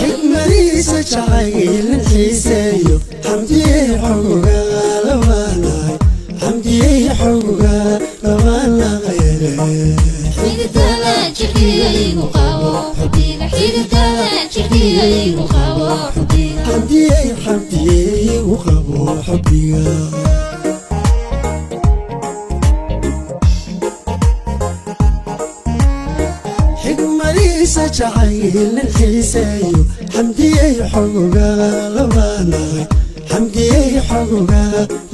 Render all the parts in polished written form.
Xigmadiisa jacaylin xiiseeyo, xamdiyey xogoga labaanahay, xamdiyey xogoga labaanaqay. Xididada jirkaygu qabo xubbiga, xididada jirkaygu qabo xubbiga. Xamdiyey, xamdiyey u qabo xubbiga. Xigmadiisa jacaylin xiiseeyo, xamdiyey xogoga labaanahay, xamdiyey xogoga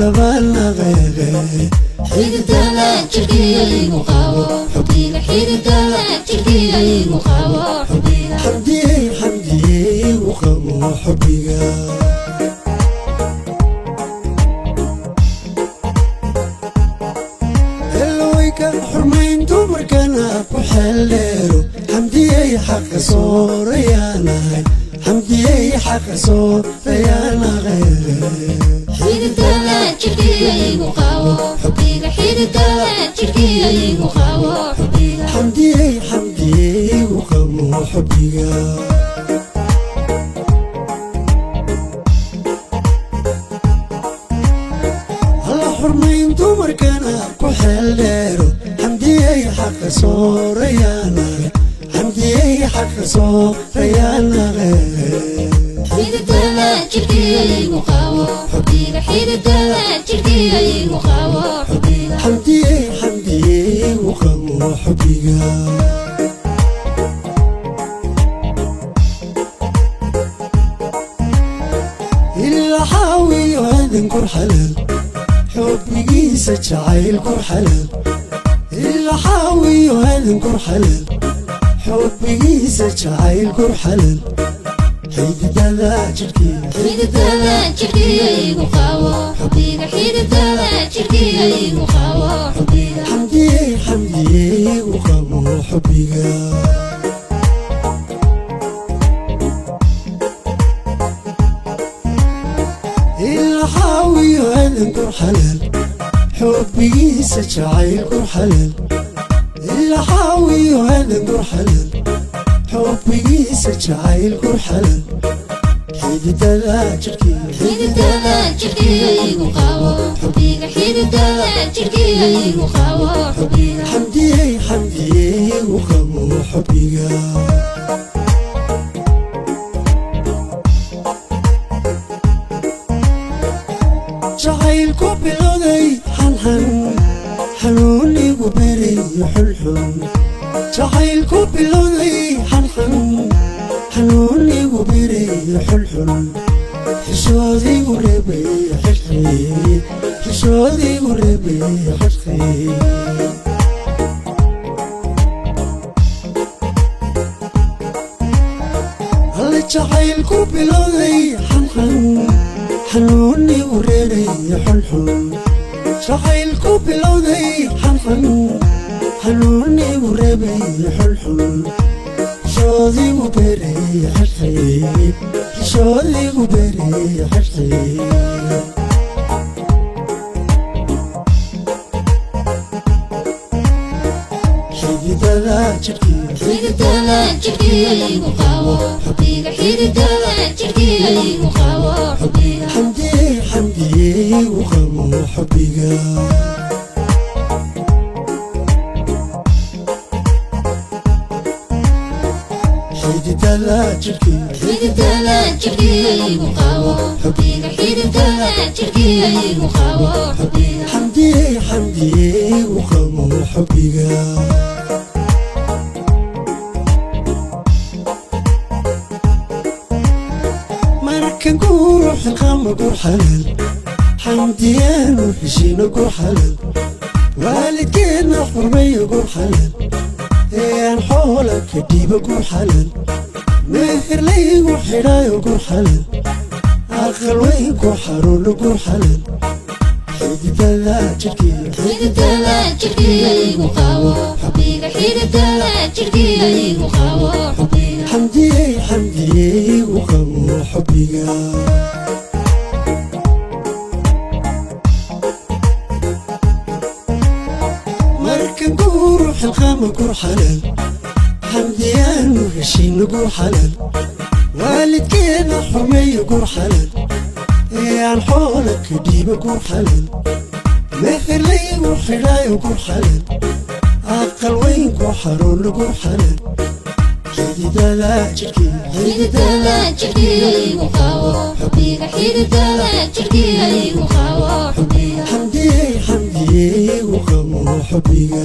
labaanaqay. Xididada jirkaygu qabo xubbiga, xididada jirkaygu qabo xubbiga. Xamdiyey, xamdiyey u qabo xubbiga. Helwayka xurmayn dumarkana ku xeeldheero, xamdiyey xaqa soorayaanahay, xamdiyey xaqa soorayaanahay. Xididada jirkaygu qabo xubbiga, xididada jirkaygu qabo xubbiga. Xamdiyey, xamdiyey u qabo xubbiga. Alla xurmayn dumarkana ku xeeldheero, xamdiyey xaqa soorayaanahay, xamdiyey xaqa soorayaanahay. Xididada jirkaygu qabo xubbiga, xididada jirkaygu qabo xubbiga. Xamdiyey, xamdiyey u qabo xubbiga. Ilaa xaawiyo aadan kur xalaal, xubbigiisa jacayl kur xalaal. Ilaa xaawiyo aadan kur xalaal, xubbigiisa jacayl kur xalaal. Xididada jidhkii Xididada jirkaygu qabo xubbiga, xididada jirkaygu qabo xubbiga. Xamdiyey, xamdiyey u qabo xubbiga. Ilaa xaawiyo aadan kur xalaal, xubbigiisa jacayl kur xalaal. Ilaa xaawiyo aadan kur xalaal, xubbigiisa jacayl kur xalaal. Xididada jidhkii Xididada jirkaygu qabo xubbiga, xididada jirkaygu qabo xubbiga. Xamdiyey, xamdiyey u qabo xubbiga. Jacaylku bilowday xanxan, xanuunigu beriyo xulxun. Jacaylku bilowday xanxan, xanuunigu beriyo xulxun. Xishoodigu rebay xirxi, xishoodigu rebay xirxi. Alle jacaylku bilowday xanxan, xanuunigu reerayo xulxun. Jacaylku bilowday xanxan, xanuunigu reebayo xulxun. Xishoodigu beeray xirxi, xishoodigu beeray xirxi. Xididada jidhkii Xididada jirkaygu qabo xubbiga, xididada jirkaygu qabo xubbiga. Xamdiyey, xamdiyey u qabo xubbiga. Xididada jidhkii Xididada jirkaygu qabo xubbiga, xididada jirkaygu qabo xubbiga. Xamdiyey, xamdiyey u qabo xubbiga. Markan guuro Xilqaama gur xalaal, Xamdiyaanu heshiina gur xalaal, waalidkeedna xurmeeyo gur xalaal, ee aan xoola ka dhiibo gur xalaal, meherlaygu xidhaayo gur xalaal, aqal weyn ku xaruuno gur xalaal, xididada jidhkiyo. Xididada jidhkiyaygu qabo xubbiga, xididada jidhkiyaygu qabo xubbiga. Xamdiyey, Xamdiyeygu qabo xubbiga. Marka guuru xilqaama gur xalaal, Xamdiyaanu heshiina gur xalaal, waalidkeedna xurmeeyo gur xalaal, ee aan xoola ka dhiibo gur xalaal, meherlaygu xidhaayo gur xalaal, aqal weyn ku xaruuno gur xalaal, xididada jidhkiyo. Xididada jidhkiyaygu qabo xubbiga, xididada jidhkiyaygu qabo xubbiga. Xamdiyey, Xamdiyeygu qabo xubbiga.